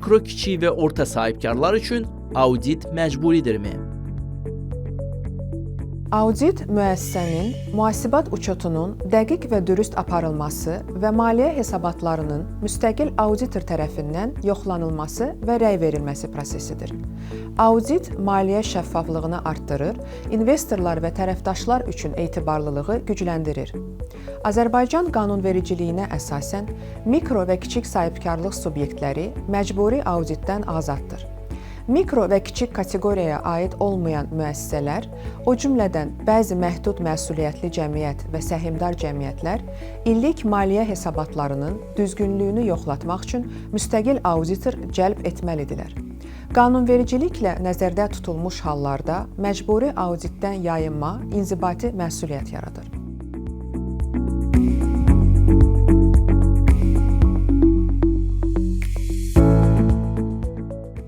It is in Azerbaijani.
Mikro, kiçik və orta sahibkarlar üçün audit məcburidirmi? Audit müəssisənin mühasibat uçotunun dəqiq və dürüst aparılması və maliyyə hesabatlarının müstəqil auditor tərəfindən yoxlanılması və rəy verilməsi prosesidir. Audit maliyyə şəffaflığını artdırır, investorlar və tərəfdaşlar üçün etibarlılığı gücləndirir. Azərbaycan qanunvericiliyinə əsasən mikro və kiçik sahibkarlıq subyektləri məcburi auditdən azaddır. Mikro və kiçik kateqoriyaya aid olmayan müəssisələr, o cümlədən bəzi məhdud məsuliyyətli cəmiyyət və səhmdar cəmiyyətlər illik maliyyə hesabatlarının düzgünlüyünü yoxlatmaq üçün müstəqil auditor cəlb etməlidirlər. Qanunvericiliklə nəzərdə tutulmuş hallarda məcburi auditdən yayınma inzibati məsuliyyət yaradır.